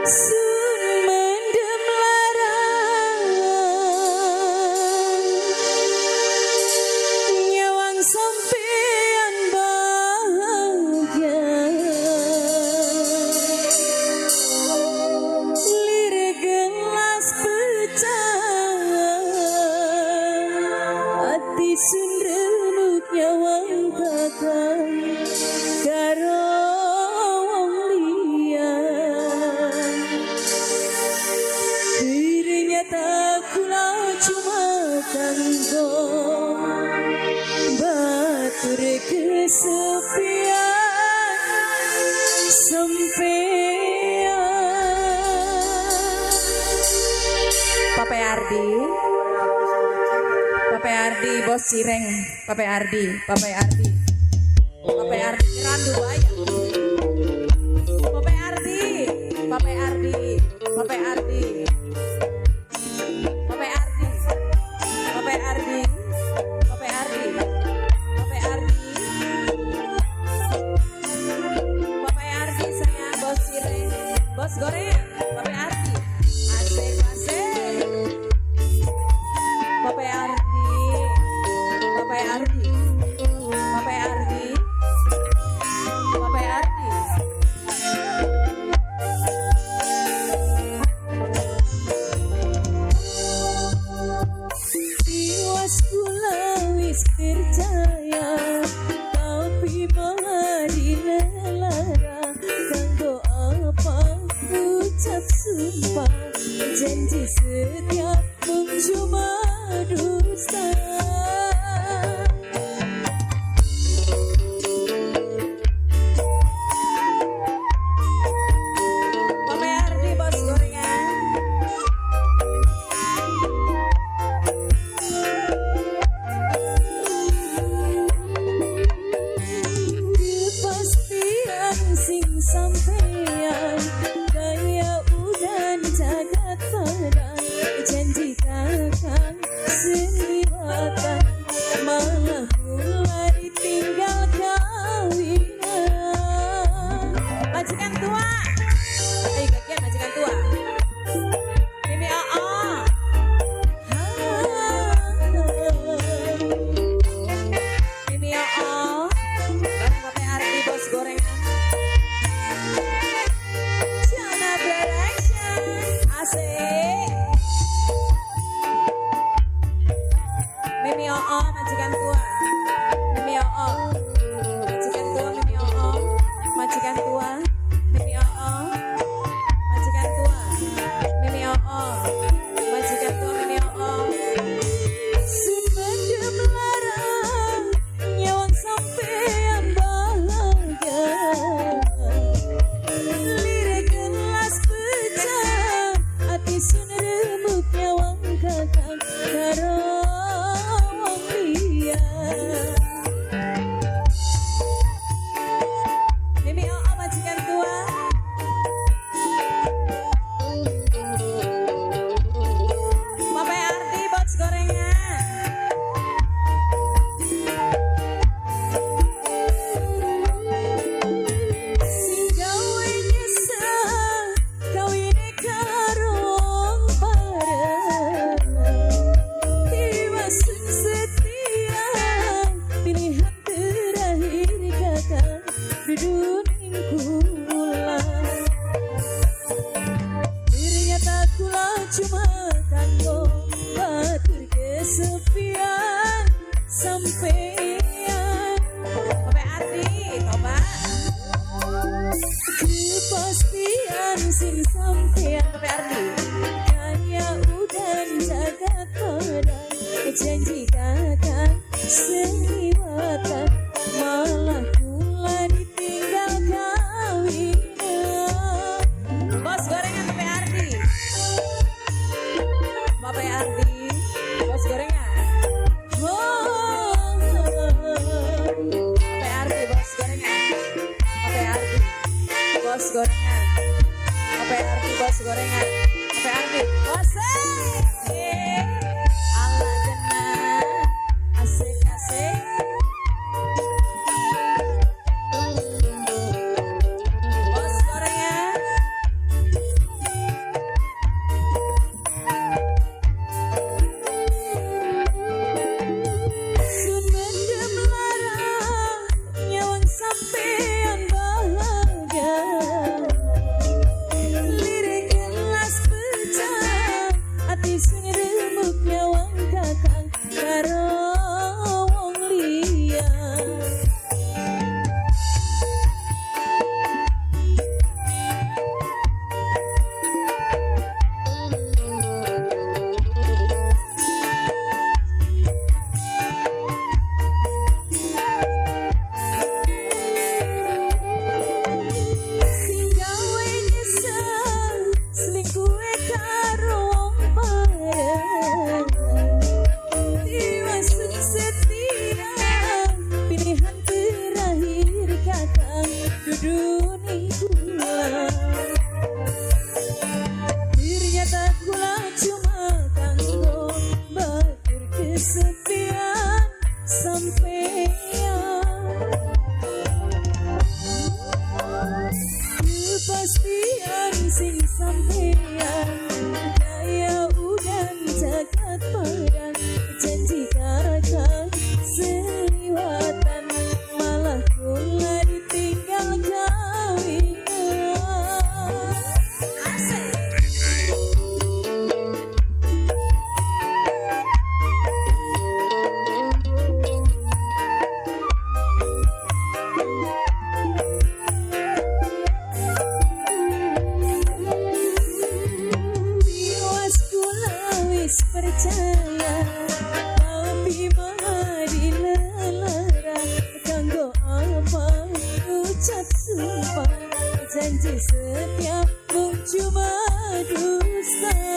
Sun mendem larang nyawang sampean bahagia, lir gelas pecah, ati sun remuk nyawang kakang karo wong liya. Ternyata kula cuma kanggo batur kesepian sampean. Pape Ardi, Pape Ardi, bos cireng, Pape Ardi, Pape Ardi, Pape Ardi, Randu Waya. Pape Ardi, Pape Ardi, Pape Ardi, Pape Ardi, Pape Ardi, Pape Ardi, Pape Ardi, Pape Ardi saya bos cireng, bos gorengan, Pape Ardi, asik asik. Pape Ardi, Pape Ardi, Pape Ardi, Pape Ardi. Tiwas kula wis percaya, tapi mari lelara. Kanggo apa ucap sumpah, janji setia mung cuma dusta. Pape Ardi bos gorengan. Kepastian sing sampean kaya udan jagat padang, janji kakang seliwatan malah mulai tinggal kawinan. Majikan tua. Ayo gagian majikan tua. Mimi oo. Mimi oo. Bareng Pape Ardi bos gorengan. Jana Production. Asik. Mimi oo majikan tua. Mimi oo. Majikan tua Mimi oo. Majikan tua Mimi oo. Majikan tua Mimi oo. Majikan tua Mimi oo. Sun mendem larang nyawang sampean bahagia, lir gelas pecah, ati sun remuk nyawang kakang karo wong liya. Mimi oo majikan tua. Pape Ardi bos gorengan. Sing gawe nyesel kawine karo wong bareng, tiwas sun setia pilihan terakhir kakang dudu ning kula. Ternyata kula cuma kanggo batur kesepian sampean. Pape Ardi tobat. Kepastian sing sampean Pape Ardi. kaya udan jagat padang, janji kakang seliwatan malah kula ditinggal kawinan. Bos gorengan Pape Ardi. Pape Ardi bos gorengan. Oh, Pape Ardi bos gorengan. Pape Ardi bos gorengan. Pape Ardi bos gorengan. Pape Ardi bos. Allah genah. Asik asik. Bos gorengan. bodoni kula. Ternyata kula cuma kanggo batur kesepian sampean. Kepastian sing sampean kaya udan jagat padang. Janji kakang seliwatan, malah kula ditinggal kawinan. Asik. Tiwas kula wis percaya, tapi malah dilelara. Kanggo apa ucap sumpah, janji setia mung cuma dusta.